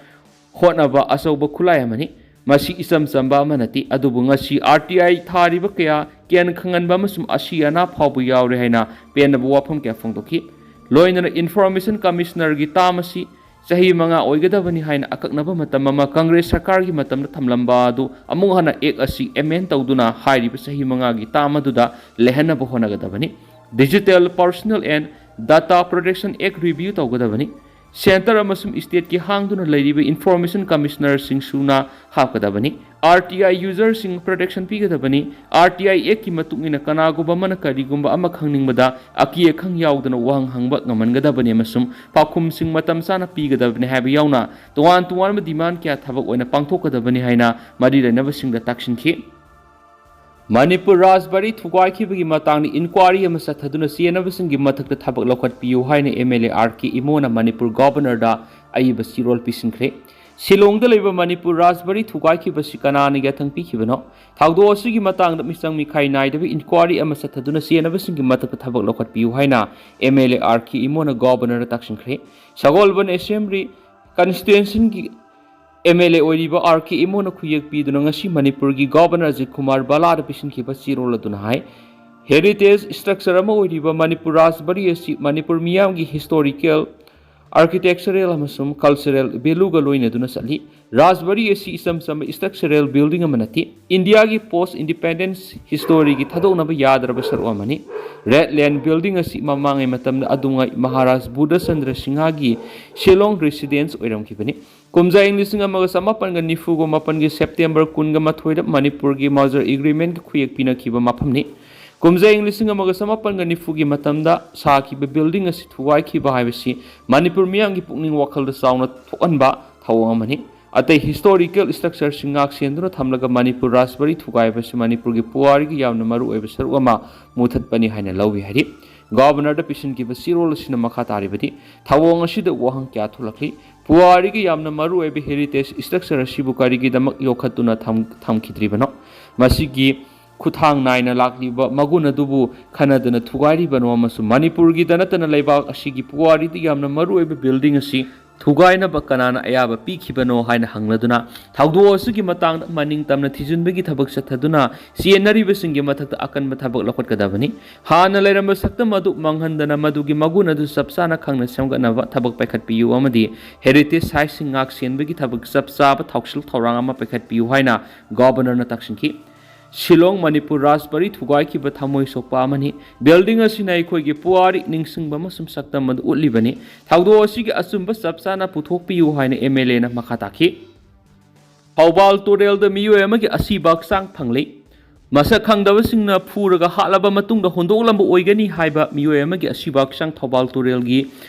ꯍꯣꯠꯅꯕ ꯑꯆꯧꯕ ꯈꯨꯠꯂꯥꯏ ꯑꯃꯅꯤ꯫ ꯃꯁꯤ ꯏꯆꯝ ꯆꯝꯕ ꯑꯃ ꯅꯠꯇꯦ, ꯑꯗꯨꯕꯨ ꯉꯁꯤ RTI ꯊꯥꯔꯤꯕ ꯀꯌꯥ ꯀꯤꯌꯥꯟ ꯈꯪꯍꯟꯕ ꯑꯃꯁꯨꯡ ꯑꯁꯤ ꯑꯅꯥ ꯐꯥꯎꯕ ꯌꯥꯎꯔꯦ ꯍꯥꯏꯅ ꯄꯦꯟꯗꯕ ꯋꯥꯐꯝ ꯀꯌꯥ ꯐꯣꯡꯗꯣꯛꯈꯤ꯫ ꯂꯣꯏꯅꯅ Information Commissionerꯒꯤ term ꯑꯁꯤ ꯆꯍꯤ ꯃꯉꯥ ꯑꯣꯏꯒꯗꯕꯅꯤ ꯍꯥꯏꯅ ꯑꯀꯛꯅꯕ ꯃꯇꯝ ꯑꯃ ꯀꯪꯒ꯭ꯔꯦꯁ ꯁꯔꯀꯥꯔꯒꯤ ꯃꯇꯝꯗ ꯊꯝꯂꯝꯕ ꯑꯗꯨ ꯑꯃꯨꯛ ꯍꯟꯅ act ꯑꯁꯤ amend ꯇꯧꯗꯨꯅ ꯍꯥꯏꯔꯤꯕ ꯆꯍꯤ ꯃꯉꯥꯒꯤ term ꯑꯗꯨꯗ ꯂꯩꯍꯟꯅꯕ ꯍꯣꯠꯅꯒꯗꯕꯅꯤ꯫ Digital Personal and Data Protection Act review ꯇꯧꯒꯗꯕꯅꯤ꯫ Centre ꯑꯃꯁꯨꯡ stateꯀꯤ ꯍꯥꯡꯗꯨꯅ ꯂꯩꯔꯤꯕ Information Commissionerꯁꯤꯡꯁꯨꯅ ꯍꯥꯞꯀꯗꯕꯅꯤ꯫ RTI userꯁꯤꯡ protection ꯄꯤꯒꯗꯕꯅꯤ꯫ RTI Actꯀꯤ ꯃꯇꯨꯡ ꯏꯟꯅ ꯀꯅꯥꯒꯨꯝꯕ ꯑꯃꯅ ꯀꯔꯤꯒꯨꯝꯕ ꯑꯃ ꯈꯪꯅꯤꯡꯕꯗ ꯑꯀꯤ ꯑꯈꯪ ꯌꯥꯎꯗꯅ ꯋꯥꯍꯪ ꯍꯪꯕ ꯉꯝꯍꯟꯒꯗꯕꯅꯤ ꯑꯃꯁꯨꯡ ꯄꯥꯎꯈꯨꯝꯁꯤꯡ ꯃꯇꯝ ꯆꯥꯅ ꯄꯤꯒꯗꯕꯅꯤ ꯍꯥꯏꯕ ꯌꯥꯎꯅ ꯇꯣꯉꯥꯟ ꯇꯣꯉꯥꯟꯕ demand ꯀꯌꯥ ꯊꯕꯛ ꯑꯣꯏꯅ ꯄꯥꯡꯊꯣꯛꯀꯗꯕꯅꯤ ꯍꯥꯏꯅ ꯃꯔꯤ ꯂꯩꯅꯕꯁꯤꯡꯗ ꯇꯥꯛꯁꯤꯟꯈꯤ꯫ ꯃꯅꯤꯄꯨꯔ ꯔꯥꯖꯕꯥꯔꯤ ꯊꯨꯒꯥꯏꯈꯤꯕꯒꯤ ꯃꯇꯥꯡꯗ inquiry ꯑꯃ ꯆꯠꯊꯗꯨꯅ ꯆꯦꯟꯅꯕꯁꯤꯡꯒꯤ ꯃꯊꯛꯇ ꯊꯕꯛ ꯂꯧꯈꯠꯄꯤꯌꯨ ꯍꯥꯏꯅ MLA RK ꯏꯃꯣꯅ ꯃꯅꯤꯄꯨꯔ Governorꯗ ꯑꯏꯕ ꯆꯦꯔꯣꯜ ꯄꯤꯁꯤꯟꯈ꯭ꯔꯦ꯫ ꯁꯤꯂꯣꯡꯗ ꯂꯩꯕ ꯃꯅꯤꯄꯨꯔ ꯔꯥꯖꯕꯥꯔꯤ ꯊꯨꯒꯥꯏꯈꯤꯕꯁꯤ ꯀꯅꯥꯅ ꯌꯥꯊꯪ ꯄꯤꯈꯤꯕꯅꯣ? ꯊꯧꯗꯣꯛ ꯑꯁꯤꯒꯤ ꯃꯇꯥꯡꯗ ꯃꯤꯆꯪ ꯃꯤꯈꯥꯏ ꯅꯥꯏꯗꯕ inquiry ꯑꯃ ꯆꯠꯊꯗꯨꯅ ꯆꯦꯟꯅꯕꯁꯤꯡꯒꯤ ꯃꯊꯛꯇ ꯊꯕꯛ ꯂꯧꯈꯠꯄꯤꯌꯨ ꯍꯥꯏꯅ MLA RK ꯏꯃꯣꯅ Governorꯗ ꯇꯥꯛꯁꯤꯟꯈ꯭ꯔꯦ꯫ ꯁꯒꯣꯜꯕꯟ Assembly Constituencyꯒꯤ MLA ꯑꯣꯏꯔꯤꯕ RK ꯏꯃꯣꯅ ꯈꯨꯌꯦꯛ ꯄꯤꯗꯨꯅ ꯉꯁꯤ ꯃꯅꯤꯄꯨꯔꯒꯤ Governor ꯑꯖꯤꯠ ꯀꯨꯃꯥꯔ ꯕꯂꯥꯗ ꯄꯤꯁꯤꯟꯈꯤꯕ ꯆꯦꯔꯣꯜ ꯑꯗꯨꯅ ꯍꯥꯏ, heritage structure ꯑꯃ ꯑꯣꯏꯔꯤꯕ ꯃꯅꯤꯄꯨꯔ ꯔꯥꯖꯕꯥꯔꯤ ꯑꯁꯤ ꯃꯅꯤꯄꯨꯔ ꯃꯤꯌꯥꯝꯒꯤ historical architectural ꯑꯃꯁꯨꯡ cultural valueꯒ ꯂꯣꯏꯅꯗꯨꯅ ꯆꯠꯂꯤ꯫ ꯔꯥꯖꯕꯥꯔꯤ ꯑꯁꯤ ꯏꯆꯝ ꯆꯝꯕ structural building ꯑꯃ ꯅꯠꯇꯦ꯫ ꯏꯟꯗꯤꯌꯥꯒꯤ post independence historyꯒꯤ ꯊꯥꯗꯣꯛꯅꯕ ꯌꯥꯗ꯭ꯔꯕ ꯁꯔꯨꯛ ꯑꯃꯅꯤ꯫ Red Lion Building ꯑꯁꯤ ꯃꯃꯥꯡꯉꯩ ꯃꯇꯝꯗ ꯑꯗꯨꯉꯩ ꯃꯍꯥꯔꯥꯖ ꯕꯨꯙꯆꯟꯗ꯭ꯔ ꯁꯤꯡꯍꯒꯤ ꯁꯤꯂꯣꯡ residence ꯑꯣꯏꯔꯝꯈꯤꯕꯅꯤ꯫ ꯀꯨꯝꯖꯥ ꯏꯪ ꯂꯤꯁꯤꯡ ꯑꯃꯒ ꯆꯃꯥꯄꯟꯒ ꯅꯤꯐꯨꯒ ꯃꯥꯄꯟꯒꯤ September ꯀꯨꯟꯒ ꯃꯥꯊꯣꯏꯗ ꯃꯅꯤꯄꯨꯔꯒꯤ merger agreementꯀꯤ ꯈꯨꯌꯦꯛ ꯄꯤꯅꯈꯤꯕ ꯃꯐꯝꯅꯤ꯫ ꯀꯨꯝꯖꯥ ꯏꯪ ꯂꯤꯁꯤꯡ ꯑꯃꯒ ꯆꯃꯥꯄꯟꯒ ꯅꯤꯐꯨꯒꯤ ꯃꯇꯝꯗ ꯁꯥꯈꯤꯕ building ꯑꯁꯤ ꯊꯨꯒꯥꯏꯈꯤꯕ ꯍꯥꯏꯕꯁꯤ ꯃꯅꯤꯄꯨꯔ ꯃꯤꯌꯥꯝꯒꯤ ꯄꯨꯛꯅꯤꯡ ꯋꯥꯈꯜꯗ ꯆꯥꯎꯅ ꯊꯣꯛꯍꯟꯕ ꯊꯧꯑꯣꯡ ꯑꯃꯅꯤ꯫ ꯑꯇꯩ historical structureꯁꯤꯡ ꯉꯥꯛ ꯁꯦꯟꯗꯨꯅ ꯊꯝꯂꯒ ꯃꯅꯤꯄꯨꯔ ꯔꯥꯖꯕꯥꯔꯤ ꯊꯨꯒꯥꯏꯕꯁꯤ ꯃꯅꯤꯄꯨꯔꯒꯤ ꯄꯨꯋꯥꯔꯤꯒꯤ ꯌꯥꯝꯅ ꯃꯔꯨꯑꯣꯏꯕ ꯁꯔꯨꯛ ꯑꯃ ꯃꯨꯊꯠꯄꯅꯤ ꯍꯥꯏꯅ ꯂꯧꯏ ꯍꯥꯏꯔꯤ꯫ Governorꯗ ꯄꯤꯁꯤꯟꯈꯤꯕ ꯆꯦꯔꯣꯜ ꯑꯁꯤꯅ ꯃꯈꯥ ꯇꯥꯔꯤꯕꯗꯤ, ꯊꯧꯑꯣꯡ ꯑꯁꯤꯗ ꯋꯥꯍꯪ ꯀꯌꯥ ꯊꯣꯛꯂꯛꯂꯤ꯫ ꯄꯨꯋꯥꯔꯤꯒꯤ ꯌꯥꯝꯅ ꯃꯔꯨꯑꯣꯏꯕ heritage structure ꯑꯁꯤꯕꯨ ꯀꯔꯤꯒꯤꯗꯃꯛ ꯌꯣꯛꯈꯠꯇꯨꯅ ꯊꯝ-, ꯊꯝꯈꯤꯗ꯭ꯔꯤꯕꯅꯣ? ꯃꯁꯤꯒꯤ ꯈꯨꯠꯊꯥꯡ ꯅꯥꯏꯅ ꯂꯥꯛꯂꯤꯕ ꯃꯒꯨꯟ ꯑꯗꯨꯕꯨ ꯈꯟꯅꯗꯅ ꯊꯨꯒꯥꯏꯔꯤꯕꯅꯣ ꯑꯃꯁꯨꯡ ꯃꯅꯤꯄꯨꯔꯒꯤꯗ ꯅꯠꯇꯅ ꯂꯩꯕꯥꯛ ꯑꯁꯤꯒꯤ ꯄꯨꯋꯥꯔꯤꯗ ꯌꯥꯝꯅ ꯃꯔꯨꯑꯣꯏꯕ building ꯑꯁꯤ ꯊꯨꯒꯥꯏꯅꯕ ꯀꯅꯥꯅ ꯑꯌꯥꯕ ꯄꯤꯈꯤꯕꯅꯣ ꯍꯥꯏꯅ ꯍꯪꯂꯗꯨꯅ ꯊꯧꯗꯣꯛ ꯑꯁꯤꯒꯤ ꯃꯇꯥꯡꯗ ꯃꯅꯤꯡ ꯇꯝꯅ ꯊꯤꯖꯤꯟꯕꯒꯤ ꯊꯕꯛ ꯆꯠꯊꯗꯨꯅ ꯆꯦꯟꯅꯔꯤꯕꯁꯤꯡꯒꯤ ꯃꯊꯛꯇ ꯑꯀꯟꯕ ꯊꯕꯛ ꯂꯧꯈꯠꯀꯗꯕꯅꯤ꯫ ꯍꯥꯟꯅ ꯂꯩꯔꯝꯕ ꯁꯛꯇꯝ ꯑꯗꯨ ꯃꯥꯡꯍꯟꯗꯅ ꯃꯗꯨꯒꯤ ꯃꯒꯨꯟ ꯑꯗꯨ ꯆꯞ ꯆꯥꯅ ꯈꯪꯅ ꯁꯦꯝꯒꯠꯅꯕ ꯊꯕꯛ ꯄꯥꯏꯈꯠꯄꯤꯌꯨ ꯑꯃꯗꯤ heritage siteꯁꯤꯡ ꯉꯥꯛ ꯁꯦꯟꯕꯒꯤ ꯊꯕꯛ ꯆꯞ ꯆꯥꯕ ꯊꯧꯁꯤꯜ ꯊꯧꯔꯥꯡ ꯑꯃ ꯄꯥꯏꯈꯠꯄꯤꯌꯨ ꯍꯥꯏꯅ Governorꯅ ꯇꯛꯁꯤꯟꯈꯤ꯫ ꯁꯤꯂꯣꯡ ꯃꯅꯤꯄꯨꯔ ꯔꯥꯖꯕꯥꯔꯤ ꯊꯨꯒꯥꯏꯈꯤꯕ ꯊꯃꯣꯏ ꯁꯣꯛꯄ ꯑꯃꯅꯤ꯫ Building ꯑꯁꯤꯅ ꯑꯩꯈꯣꯏꯒꯤ ꯄꯨꯋꯥꯔꯤ ꯅꯤꯡꯁꯤꯡꯕ ꯑꯃꯁꯨꯡ ꯁꯛꯇꯝ ꯑꯗꯨ ꯎꯠꯂꯤꯕꯅꯤ꯫ ꯊꯧꯗꯣꯛ ꯑꯁꯤꯒꯤ ꯑꯆꯨꯝꯕ ꯆꯞ ꯆꯥꯅ ꯄꯨꯊꯣꯛꯄꯤꯌꯨ ꯍꯥꯏꯅ MLAꯅ ꯃꯈꯥ ꯇꯥꯈꯤ꯫ ꯊꯧꯕꯥꯜ ꯇꯨꯔꯦꯜꯗ ꯃꯤꯑꯣꯏ ꯑꯃꯒꯤ ꯑꯁꯤꯕ ꯍꯛꯆꯥꯡ ꯐꯪꯂꯦ꯫ ꯃꯁꯛ ꯈꯪꯗꯕꯁꯤꯡꯅ ꯐꯨꯔꯒ ꯍꯥꯠꯂꯕ ꯃꯇꯨꯡꯗ ꯍꯨꯟꯗꯣꯛꯂꯝꯕ ꯑꯣꯏꯒꯅꯤ ꯍꯥꯏꯕ ꯃꯤꯑꯣꯏ ꯑꯃꯒꯤ ꯑꯁꯤꯕ ꯍꯛꯆꯥꯡ ꯊꯧꯕꯥꯜ ꯇꯨꯔꯦꯜꯒꯤ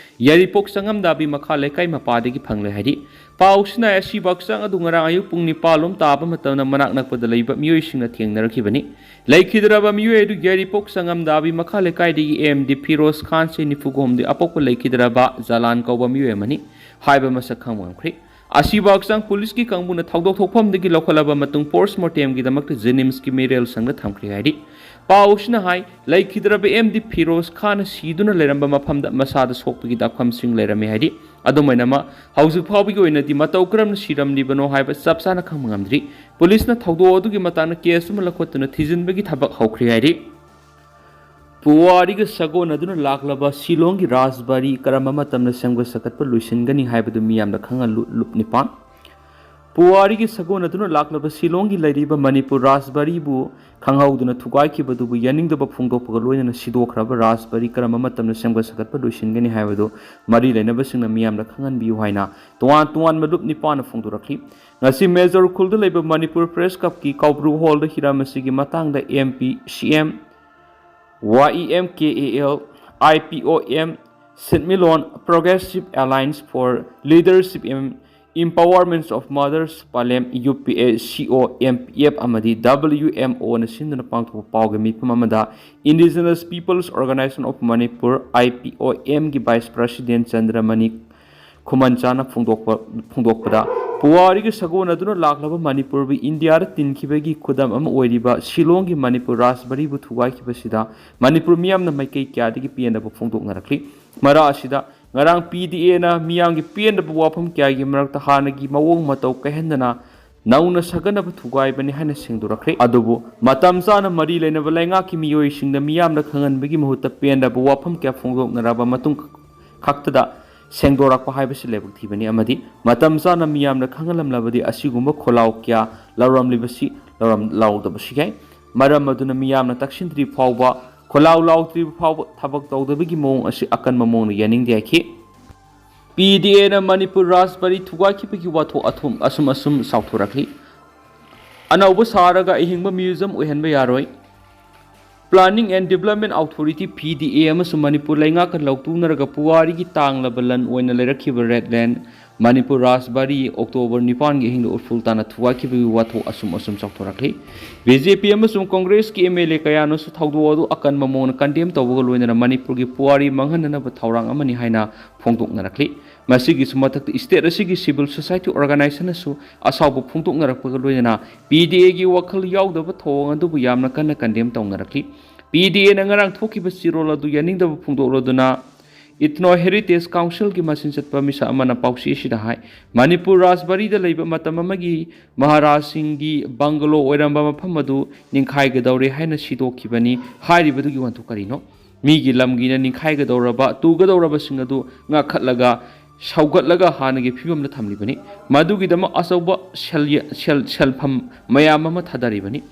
ꯌꯥꯏꯔꯤꯄꯣꯛ ꯆꯉꯝꯗꯥꯕꯤ ꯃꯈꯥ ꯂꯩꯀꯥꯏ ꯃꯄꯥꯗꯒꯤ ꯐꯪꯂꯦ ꯍꯥꯏꯔꯤ꯫ ꯄꯥꯎꯁꯤꯅ ꯑꯁꯤꯕ ꯍꯛꯆꯥꯡ ꯑꯗꯨ ꯉꯔꯥꯡ ꯑꯌꯨꯛ ꯄꯨꯡ ꯅꯤꯄꯥꯟ ꯂꯣꯝ ꯇꯥꯕ ꯃꯇꯝꯗ ꯃꯅꯥꯛ ꯅꯛꯄꯗ ꯂꯩꯕ ꯃꯤꯑꯣꯏꯁꯤꯡꯅ ꯊꯦꯡꯅꯔꯛꯈꯤꯕꯅꯤ꯫ ꯂꯩꯈꯤꯗ꯭ꯔꯕ ꯃꯤꯑꯣꯏ ꯑꯗꯨ ꯌꯥꯏꯔꯤꯄꯣꯛ ꯆꯉꯝꯗꯥꯕꯤ ꯃꯈꯥ ꯂꯩꯀꯥꯏꯗꯒꯤ MD ꯐꯤꯔꯣꯖ ꯈꯥꯟ, ꯆꯍꯤ ꯅꯤꯐꯨ ꯍꯨꯝꯗꯣꯏ, ꯑꯄꯣꯛꯄ ꯂꯩꯈꯤꯗ꯭ꯔꯕ ꯖꯂꯥꯟ ꯀꯧꯕ ꯃꯤꯑꯣꯏ ꯑꯃꯅꯤ ꯍꯥꯏꯕ ꯃꯁꯛ ꯈꯪꯕ ꯉꯝꯈ꯭ꯔꯦ꯫ ꯑꯁꯤꯕ ꯍꯛꯆꯥꯡ ꯄꯨꯂꯤꯁꯀꯤ ꯀꯥꯡꯕꯨꯅ ꯊꯧꯗꯣꯛ ꯊꯣꯛꯐꯝꯗꯒꯤ ꯂꯧꯈꯠꯂꯕ ꯃꯇꯨꯡ post mortemꯒꯤꯗꯃꯛꯇ JNIMSꯀꯤ ꯃꯤꯔꯦꯜ ꯁꯪꯗ ꯊꯝꯈ꯭ꯔꯦ ꯍꯥꯏꯔꯤ꯫ ꯄꯥꯎꯁꯤꯅ ꯍꯥꯏ, ꯂꯩꯈꯤꯗ꯭ꯔꯕ MD ꯐꯤꯔꯣꯖ ꯈꯥꯟꯅ ꯁꯤꯗꯨꯅ ꯂꯩꯔꯝꯕ ꯃꯐꯝꯗ ꯃꯁꯥꯗ ꯁꯣꯛꯄꯒꯤ ꯗꯥꯛꯐꯝꯁꯤꯡ ꯂꯩꯔꯝꯃꯤ ꯍꯥꯏꯔꯤ꯫ ꯑꯗꯨꯝ ꯑꯣꯏꯅꯃꯛ, ꯍꯧꯖꯤꯛ ꯐꯥꯎꯕꯒꯤ ꯑꯣꯏꯅꯗꯤ ꯃꯇꯧ ꯀꯔꯝꯅ ꯁꯤꯔꯝꯂꯤꯕꯅꯣ ꯍꯥꯏꯕ ꯆꯞ ꯆꯥꯅ ꯈꯪꯕ ꯉꯝꯗ꯭ꯔꯤ꯫ ꯄꯨꯂꯤꯁꯅ ꯊꯧꯗꯣꯛ ꯑꯗꯨꯒꯤ ꯃꯇꯥꯡꯗ case ꯑꯃ ꯂꯧꯈꯠꯇꯨꯅ ꯊꯤꯖꯤꯟꯕꯒꯤ ꯊꯕꯛ ꯍꯧꯈ꯭ꯔꯦ ꯍꯥꯏꯔꯤ꯫ ꯄꯨꯋꯥꯔꯤꯒ ꯁꯥꯒꯣꯟꯅꯗꯨꯅ ꯂꯥꯛꯂꯕ ꯁꯤꯂꯣꯡꯒꯤ ꯔꯥꯖꯕꯥꯔꯤ ꯀꯔꯝꯕ ꯃꯇꯝꯗ ꯁꯦꯝꯒꯠ ꯁꯥꯒꯠꯄ ꯂꯣꯏꯁꯤꯟꯒꯅꯤ ꯍꯥꯏꯕꯗꯨ ꯃꯤꯌꯥꯝꯅ ꯈꯪꯍꯜꯂꯨ꯫ ꯂꯨꯞ ꯅꯤꯄꯥꯟ꯫ ꯄꯨꯋꯥꯔꯤꯒꯤ ꯁꯥꯒꯣꯟꯅꯗꯨꯅ ꯂꯥꯛꯂꯕ ꯁꯤꯂꯣꯡꯒꯤ ꯂꯩꯔꯤꯕ ꯃꯅꯤꯄꯨꯔ ꯔꯥꯖꯕꯥꯔꯤꯕꯨ ꯈꯪꯍꯧꯗꯅ ꯊꯨꯒꯥꯏꯈꯤꯕꯗꯨꯕꯨ ꯌꯥꯅꯤꯡꯗꯕ ꯐꯣꯡꯗꯣꯛꯄꯒ ꯂꯣꯏꯅꯅ ꯁꯤꯗꯣꯛꯈ꯭ꯔꯕ ꯔꯥꯖꯕꯥꯔꯤ ꯀꯔꯝꯕ ꯃꯇꯝꯗ ꯁꯦꯝꯒꯠ ꯁꯥꯒꯠꯄ ꯂꯣꯏꯁꯤꯟꯒꯅꯤ ꯍꯥꯏꯕꯗꯨ ꯃꯔꯤ ꯂꯩꯅꯕꯁꯤꯡꯅ ꯃꯤꯌꯥꯝꯗ ꯈꯪꯍꯟꯕꯤꯌꯨ ꯍꯥꯏꯅ ꯇꯣꯉꯥꯟ ꯇꯣꯉꯥꯟꯕ ꯂꯨꯞ ꯅꯤꯄꯥꯟꯅ ꯐꯣꯡꯗꯣꯔꯛꯂꯤ꯫ ꯉꯁꯤ ꯃꯦꯖꯣꯔ ꯎꯈ꯭ꯔꯨꯜꯗ ꯂꯩꯕ ꯃꯅꯤꯄꯨꯔ ꯄ꯭ꯔꯦꯁ ꯀ꯭ꯂꯕꯀꯤ ꯀꯥꯎꯕ꯭ꯔꯨ ꯍꯣꯜꯗ ꯍꯤꯔꯝ ꯑꯁꯤꯒꯤ ꯃꯇꯥꯡꯗ M P, C M, Y E M K A L, I P O M, ꯁꯦꯟꯃꯤꯠꯂꯣꯟ, Progressive Alliance for Leadership and Empowerment of Mothers, ꯄꯥꯂꯦꯝ, U P A C O, M P F ꯑꯃꯗꯤ W M O ꯅ ꯁꯤꯟꯗꯨꯅ ꯄꯥꯡꯊꯣꯛꯄ ꯄꯥꯎꯒꯤ ꯃꯤꯐꯝ ꯑꯃꯗ Indigenous Peoples Organisation of Manipur, I P O M ꯒꯤ Vice President ꯆꯟꯗ꯭ꯔꯃꯅꯤ ꯈꯨꯃꯟꯆꯥꯅ ꯐꯣꯡꯗꯣꯛꯄ, ꯐꯣꯡꯗꯣꯛꯄꯗ, ꯄꯨꯋꯥꯔꯤꯒ ꯁꯥꯒꯣꯟꯅꯗꯨꯅ ꯂꯥꯛꯂꯕ ꯃꯅꯤꯄꯨꯔꯕꯨ ꯏꯟꯗꯤꯌꯥꯗ ꯇꯤꯟꯈꯤꯕꯒꯤ ꯈꯨꯗꯝ ꯑꯃ ꯑꯣꯏꯔꯤꯕ ꯁꯤꯂꯣꯡꯒꯤ ꯃꯅꯤꯄꯨꯔ ꯔꯥꯖꯕꯥꯔꯤꯕꯨ ꯊꯨꯒꯥꯏꯈꯤꯕꯁꯤꯗ ꯃꯅꯤꯄꯨꯔ ꯃꯤꯌꯥꯝꯅ ꯃꯥꯏꯀꯩ ꯀꯌꯥꯗꯒꯤ ꯄꯦꯟꯗꯕ ꯐꯣꯡꯗꯣꯛꯅꯔꯛꯂꯤ꯫ ꯃꯔꯛ ꯑꯁꯤꯗ ꯉꯔꯥꯡ P D A ꯅ ꯃꯤꯌꯥꯝꯒꯤ ꯄꯦꯟꯗꯕ ꯋꯥꯐꯝ ꯀꯌꯥꯒꯤ ꯃꯔꯛꯇ ꯍꯥꯟꯅꯒꯤ ꯃꯑꯣꯡ ꯃꯇꯧ ꯀꯥꯏꯍꯟꯗꯅ ꯅꯧꯅ ꯁꯥꯒꯠꯅꯕ ꯊꯨꯒꯥꯏꯕꯅꯤ ꯍꯥꯏꯅ ꯁꯦꯡꯗꯣꯔꯛꯈ꯭ꯔꯦ꯫ ꯑꯗꯨꯕꯨ ꯃꯇꯝ ꯆꯥꯅ ꯃꯔꯤ ꯂꯩꯅꯕ ꯂꯩꯉꯥꯛꯀꯤ ꯃꯤꯑꯣꯏꯁꯤꯡꯗ ꯃꯤꯌꯥꯝꯅ ꯈꯪꯍꯟꯕꯒꯤ ꯃꯍꯨꯠꯇ ꯄꯦꯟꯗꯕ ꯋꯥꯐꯝ ꯀꯌꯥ ꯐꯣꯡꯗꯣꯛꯅꯔꯕ ꯃꯇꯨꯡ ꯈꯛꯇꯗ ꯁꯦꯡꯗꯣꯔꯛꯄ ꯍꯥꯏꯕꯁꯤ ꯂꯥꯏꯕꯛ ꯊꯤꯕꯅꯤ ꯑꯃꯗꯤ ꯃꯇꯝ ꯆꯥꯅ ꯃꯤꯌꯥꯝꯅ ꯈꯪꯍꯜꯂꯝꯂꯕꯗꯤ ꯑꯁꯤꯒꯨꯝꯕ ꯈꯣꯜꯂꯥꯎ ꯀꯌꯥ ꯂꯧꯔꯝꯂꯤꯕꯁꯤ ꯂꯧꯔꯝ-, ꯂꯥꯎꯗꯕꯁꯨ ꯌꯥꯏ꯫ ꯃꯔꯝ ꯑꯗꯨꯅ ꯃꯤꯌꯥꯝꯅ ꯇꯛꯁꯤꯟꯗ꯭ꯔꯤ ꯐꯥꯎꯕ, ꯈꯣꯜꯂꯥꯎ ꯂꯥꯎꯗ꯭ꯔꯤꯕ ꯐꯥꯎꯕ ꯊꯕꯛ ꯇꯧꯗꯕꯒꯤ ꯃꯑꯣꯡ ꯑꯁꯤ ꯑꯀꯟꯕ ꯃꯑꯣꯡꯗ ꯌꯥꯅꯤꯡꯗꯦ ꯍꯥꯏꯈꯤ꯫ P D A ꯅ ꯃꯅꯤꯄꯨꯔ ꯔꯥꯖꯕꯥꯔꯤ ꯊꯨꯒꯥꯏꯈꯤꯕꯒꯤ ꯋꯥꯊꯣꯛ ꯑꯊꯨꯝ ꯑꯁꯨꯝ ꯑꯁꯨꯝ ꯆꯥꯎꯊꯣꯔꯛꯂꯤ꯫ ꯑꯅꯧꯕ ꯁꯥꯔꯒ ꯑꯍꯤꯡꯕ museum ꯑꯣꯏꯍꯟꯕ ꯌꯥꯔꯣꯏ꯫ Planning and Development Authority, P D A, ꯑꯃꯁꯨꯡ ꯃꯅꯤꯄꯨꯔ ꯂꯩꯉꯥꯛꯀ ꯂꯧꯇꯨꯅꯔꯒ ꯄꯨꯋꯥꯔꯤꯒꯤ ꯇꯥꯡꯂꯕ ꯂꯟ ꯑꯣꯏꯅ ꯂꯩꯔꯛꯈꯤꯕ Red Land ꯃꯅꯤꯄꯨꯔ ꯔꯥꯖꯕꯥꯔꯤ ꯑꯣꯛꯇꯣꯕꯔ ꯅꯤꯄꯥꯟꯒꯤ ꯑꯍꯤꯡꯗ ꯎꯔꯐꯨꯜ ꯇꯥꯅ ꯊꯨꯒꯥꯏꯈꯤꯕꯒꯤ ꯋꯥꯊꯣꯛ ꯑꯁꯨꯝ ꯑꯁꯨꯝ ꯆꯥꯎꯊꯣꯔꯛꯂꯤ꯫ B J P ꯑꯃꯁꯨꯡ ꯀꯪꯒ꯭ꯔꯦꯁꯀꯤ M L A ꯀꯌꯥꯅꯁꯨ ꯊꯧꯗꯣꯛ ꯑꯗꯨ ꯑꯀꯟꯕ ꯃꯑꯣꯡꯗ condemn ꯇꯧꯕꯒ ꯂꯣꯏꯅꯅ ꯃꯅꯤꯄꯨꯔꯒꯤ ꯄꯨꯋꯥꯔꯤ ꯃꯥꯡꯍꯟꯅꯅꯕ ꯊꯧꯔꯥꯡ ꯑꯃꯅꯤ ꯍꯥꯏꯅ ꯐꯣꯡꯗꯣꯛꯅꯔꯛꯂꯤ꯫ ꯃꯁꯤꯒꯤꯁꯨ ꯃꯊꯛꯇ state ꯑꯁꯤꯒꯤ civil society organizationꯅꯁꯨ ꯑꯁꯥꯎꯕ ꯐꯣꯡꯗꯣꯛꯅꯔꯛꯄꯒ ꯂꯣꯏꯅꯅ P D Aꯒꯤ ꯋꯥꯈꯜ ꯌꯥꯎꯗꯕ ꯊꯧꯑꯣꯡ ꯑꯗꯨꯕꯨ ꯌꯥꯝꯅ ꯀꯟꯅ condemn ꯇꯧꯅꯔꯛꯂꯤ꯫ P D Aꯅ ꯉꯔꯥꯡ ꯊꯣꯛꯈꯤꯕ ꯆꯦꯔꯣꯜ ꯑꯗꯨ ꯌꯥꯅꯤꯡꯗꯕ ꯐꯣꯡꯗꯣꯛꯂꯗꯨꯅ Ethno Heritage Councilꯒꯤ ꯃꯆꯤꯟ ꯆꯠꯄ ꯃꯤꯁꯛ ꯑꯃꯅ ꯄꯥꯎꯆꯦ ꯑꯁꯤꯗ ꯍꯥꯏ, ꯃꯅꯤꯄꯨꯔ ꯔꯥꯖꯕꯥꯔꯤꯗ ꯂꯩꯕ ꯃꯇꯝ ꯑꯃꯒꯤ ꯃꯍꯥꯔꯥꯖꯁꯤꯡꯒꯤ bungalow ꯑꯣꯏꯔꯝꯕ ꯃꯐꯝ ꯑꯗꯨ ꯅꯤꯡꯈꯥꯏꯒꯗꯧꯔꯦ ꯍꯥꯏꯅ ꯁꯤꯗꯣꯛꯈꯤꯕꯅꯤ꯫ ꯍꯥꯏꯔꯤꯕꯗꯨꯒꯤ ꯋꯥꯍꯟꯊꯣꯛ ꯀꯔꯤꯅꯣ? ꯃꯤꯒꯤ ꯂꯝꯒꯤꯅ ꯅꯤꯡꯈꯥꯏꯒꯗꯧꯔꯕ, ꯇꯨꯒꯗꯧꯔꯕꯁꯤꯡ ꯑꯗꯨ ꯉꯥꯛꯈꯠꯂꯒ, ꯁꯧꯒꯠꯂꯒ ꯍꯥꯟꯅꯒꯤ ꯐꯤꯕꯝꯗ ꯊꯝꯂꯤꯕꯅꯤ꯫ ꯃꯗꯨꯒꯤꯗꯃꯛ ꯑꯆꯧꯕ ꯁꯦꯜ-, ꯁꯦꯜ-, ꯁꯦꯜꯐꯝ ꯃꯌꯥꯝ ꯑꯃ ꯊꯥꯗꯔꯤꯕꯅꯤ꯫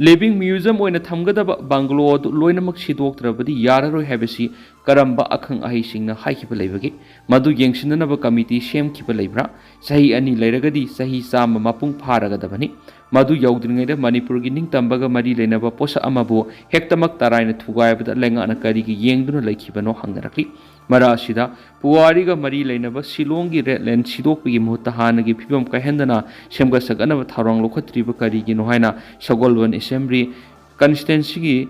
Living museum ꯑꯣꯏꯅ ꯊꯝꯒꯗꯕ bungalow ꯑꯗꯨ ꯂꯣꯏꯅꯃꯛ ꯁꯤꯗꯣꯛꯇ꯭ꯔꯕꯗꯤ ꯌꯥꯔꯔꯣꯏ ꯍꯥꯏꯕꯁꯤ ꯀꯔꯝꯕ ꯑꯈꯪ ꯑꯍꯩꯁꯤꯡꯅ ꯍꯥꯏꯈꯤꯕ ꯂꯩꯕꯒꯦ? ꯃꯗꯨ ꯌꯦꯡꯁꯤꯟꯅꯅꯕ committee ꯁꯦꯝꯈꯤꯕ ꯂꯩꯕ꯭ꯔꯥ? ꯆꯍꯤ ꯑꯅꯤ ꯂꯩꯔꯒꯗꯤ ꯆꯍꯤ ꯆꯥꯝꯃ ꯃꯄꯨꯡ ꯐꯥꯔꯒꯗꯕꯅꯤ꯫ ꯃꯗꯨ ꯌꯧꯗ꯭ꯔꯤꯉꯩꯗ ꯃꯅꯤꯄꯨꯔꯒꯤ ꯅꯤꯡꯇꯝꯕꯒ ꯃꯔꯤ ꯂꯩꯅꯕ ꯄꯣꯠꯁꯛ ꯑꯃꯕꯨ ꯍꯦꯛꯇꯃꯛ ꯇꯔꯥꯏꯅ ꯊꯨꯒꯥꯏꯕꯗ ꯂꯩꯉꯥꯛꯅ ꯀꯔꯤꯒꯤ ꯌꯦꯡꯗꯨꯅ ꯂꯩꯈꯤꯕꯅꯣ ꯍꯪꯅꯔꯛꯂꯤ꯫ ꯃꯔꯛ ꯑꯁꯤꯗ ꯄꯨꯋꯥꯔꯤꯒ ꯃꯔꯤ ꯂꯩꯅꯕ ꯁꯤꯂꯣꯡꯒꯤ Red Land ꯁꯤꯗꯣꯛꯄꯒꯤ ꯃꯍꯨꯠꯇ ꯍꯥꯟꯅꯒꯤ ꯐꯤꯕꯝ ꯀꯥꯏꯍꯟꯗꯅ ꯁꯦꯝꯒꯠ ꯁꯥꯒꯠꯅꯕ ꯊꯧꯔꯥꯡ ꯂꯧꯈꯠꯇ꯭ꯔꯤꯕ ꯀꯔꯤꯒꯤꯅꯣ ꯍꯥꯏꯅ ꯁꯒꯣꯜꯕꯟ Assembly Constituencyꯒꯤ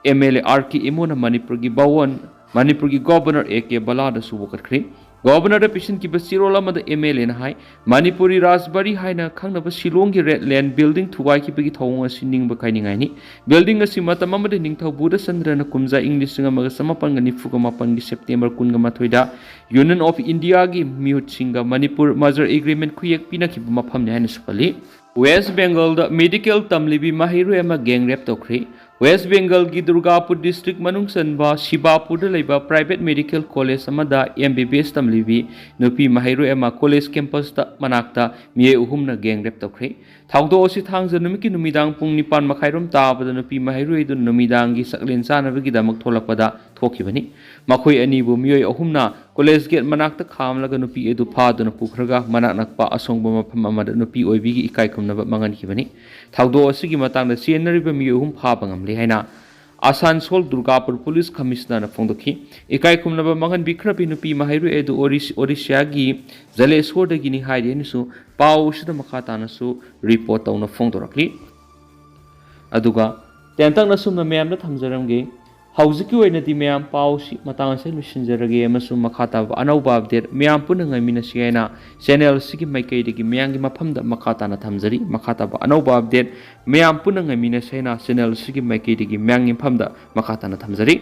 MLA R K ꯏꯃꯣꯅ ꯃꯅꯤꯄꯨꯔꯒꯤ ꯚꯥꯋꯟ, ꯃꯅꯤꯄꯨꯔꯒꯤ Governor A K ꯕꯂꯥꯗꯁꯨ ꯋꯥꯀꯠꯈ꯭ꯔꯤ꯫ Governorꯗ ꯄꯤꯁꯤꯟꯈꯤꯕ ꯆꯦꯔꯣꯜ ꯑꯃꯗ MLAꯅ ꯍꯥꯏ, ꯃꯅꯤꯄꯨꯔꯤ ꯔꯥꯖꯕꯥꯔꯤ ꯍꯥꯏꯅ ꯈꯪꯅꯕ ꯁꯤꯂꯣꯡꯒꯤ Red Land building ꯊꯨꯒꯥꯏꯈꯤꯕꯒꯤ ꯊꯧꯑꯣꯡ ꯑꯁꯤ ꯅꯤꯡꯕ ꯀꯥꯏꯅꯤꯡꯉꯥꯏꯅꯤ꯫ Building ꯑꯁꯤ ꯃꯇꯝ ꯑꯃꯗ ꯅꯤꯡꯊꯧ ꯕꯨꯙꯆꯟꯗ꯭ꯔꯅ ꯀꯨꯝꯖꯥ ꯏꯪ ꯂꯤꯁꯤꯡ ꯑꯃꯒ ꯆꯃꯥꯄꯟꯒ ꯅꯤꯐꯨꯒ ꯃꯥꯄꯟꯒꯤ September ꯀꯨꯟꯒ ꯃꯥꯊꯣꯏꯗ Union of Indiaꯒꯤ ꯃꯤꯍꯨꯠꯁꯤꯡꯒ Manipur merger agreement ꯈꯨꯌꯦꯛ ꯄꯤꯅꯈꯤꯕ ꯃꯐꯝꯅꯤ ꯍꯥꯏꯅꯁꯨ ꯄꯜꯂꯤ꯫ West Bengalꯗ medical ꯇꯝꯂꯤꯕꯤ ꯃꯍꯩꯔꯣꯏ ꯑꯃ gang rape ꯇꯧꯈ꯭ꯔꯤ꯫ West Bengalꯒꯤ Durgapur district ꯃꯅꯨꯡ ꯆꯟꯕ ꯁꯤꯕꯥꯄꯨꯔꯗ ꯂꯩꯕ private medical college ꯑꯃꯗ MBBS ꯇꯝꯂꯤꯕꯤ ꯅꯨꯄꯤ ꯃꯍꯩꯔꯣꯏ ꯑꯃ college campusꯇ ꯃꯅꯥꯛꯇ ꯃꯤꯑꯣꯏ ꯑꯍꯨꯝꯅ gang rape ꯇꯧꯈ꯭ꯔꯦ꯫ ꯊꯧꯗꯣꯛ ꯑꯁꯤ ꯊꯥꯡꯖ ꯅꯨꯃꯤꯠꯀꯤ ꯅꯨꯃꯤꯗꯥꯡ ꯄꯨꯡ ꯅꯤꯄꯥꯟ ꯃꯈꯥꯏꯔꯣꯝ ꯇꯥꯕꯗ ꯅꯨꯄꯤ ꯃꯍꯩꯔꯣꯏ ꯑꯗꯨ ꯅꯨꯃꯤꯗꯥꯡꯒꯤ ꯆꯥꯛꯂꯦꯟ ꯆꯥꯅꯕꯒꯤꯗꯃꯛ ꯊꯣꯛꯂꯛꯄꯗ ꯊꯣꯛꯈꯤꯕꯅꯤ꯫ ꯃꯈꯣꯏ ꯑꯅꯤꯕꯨ ꯃꯤꯑꯣꯏ ꯑꯍꯨꯝꯅ college gate ꯃꯅꯥꯛꯇ ꯈꯥꯝꯂꯒ ꯅꯨꯄꯤ ꯑꯗꯨ ꯐꯥꯗꯨꯅ ꯄꯨꯈ꯭ꯔꯒ ꯃꯅꯥꯛ ꯅꯛꯄ ꯑꯁꯣꯡꯕ ꯃꯐꯝ ꯑꯃꯗ ꯅꯨꯄꯤ ꯑꯣꯏꯕꯤꯒꯤ ꯏꯀꯥꯏ ꯈꯨꯝꯅꯕ ꯃꯥꯡꯍꯟꯈꯤꯕꯅꯤ꯫ ꯊꯧꯗꯣꯛ ꯑꯁꯤꯒꯤ ꯃꯇꯥꯡꯗ ꯆꯦꯟꯅꯔꯤꯕ ꯃꯤꯑꯣꯏ ꯑꯍꯨꯝ ꯐꯥꯕ ꯉꯝꯂꯦ ꯍꯥꯏꯅ ꯑꯁꯥꯟꯁꯣꯜ ꯗꯨꯔꯒꯥꯄꯨꯔ police commissionerꯅ ꯐꯣꯡꯗꯣꯛꯈꯤ꯫ ꯏꯀꯥꯏ ꯈꯨꯝꯅꯕ ꯃꯥꯡꯍꯟꯕꯤꯈ꯭ꯔꯕꯤ ꯅꯨꯄꯤ ꯃꯍꯩꯔꯣꯏ ꯑꯗꯨ ꯑꯣꯔꯤꯁ-, ꯑꯣꯔꯤꯁꯤꯌꯥꯒꯤ ꯖꯂꯦꯁꯣꯔꯗꯒꯤꯅꯤ ꯍꯥꯏꯔꯤ ꯍꯥꯏꯅꯁꯨ ꯄꯥꯎ ꯑꯁꯤꯗ ꯃꯈꯥ ꯇꯥꯅꯁꯨ report ꯇꯧꯅ ꯐꯣꯡꯗꯣꯔꯛꯂꯤ꯫ ꯑꯗꯨꯒ ꯇꯦꯟꯇꯛꯅ ꯁꯨꯝꯅ ꯃꯌꯥꯝꯗ ꯊꯝꯖꯔꯝꯒꯦ꯫ ꯍꯧꯖꯤꯛꯀꯤ ꯑꯣꯏꯅꯗꯤ ꯃꯌꯥꯝ ꯄꯥꯎꯁꯤ ꯃꯇꯥꯡ ꯑꯁꯤꯗ ꯂꯣꯏꯁꯤꯟꯖꯔꯒꯦ ꯑꯃꯁꯨꯡ ꯃꯈꯥ ꯇꯥꯕ ꯑꯅꯧꯕ update ꯃꯌꯥꯝ ꯄꯨꯟꯅ ꯉꯥꯏꯃꯤꯟꯅꯁꯤ ꯍꯥꯏꯅ channel ꯑꯁꯤꯒꯤ ꯃꯥꯏꯀꯩꯗꯒꯤ ꯃꯌꯥꯝꯒꯤ ꯃꯐꯝꯗ ꯃꯈꯥ ꯇꯥꯅ ꯊꯝꯖꯔꯤ꯫ ꯃꯈꯥ ꯇꯥꯕ ꯑꯅꯧꯕ update ꯃꯌꯥꯝ ꯄꯨꯟꯅ ꯉꯥꯏꯃꯤꯟꯅꯁꯤ ꯍꯥꯏꯅ channel ꯑꯁꯤꯒꯤ ꯃꯥꯏꯀꯩꯗꯒꯤ ꯃꯌꯥꯝꯒꯤ ꯃꯐꯝꯗ ꯃꯈꯥ ꯇꯥꯅ ꯊꯝꯖꯔꯤ꯫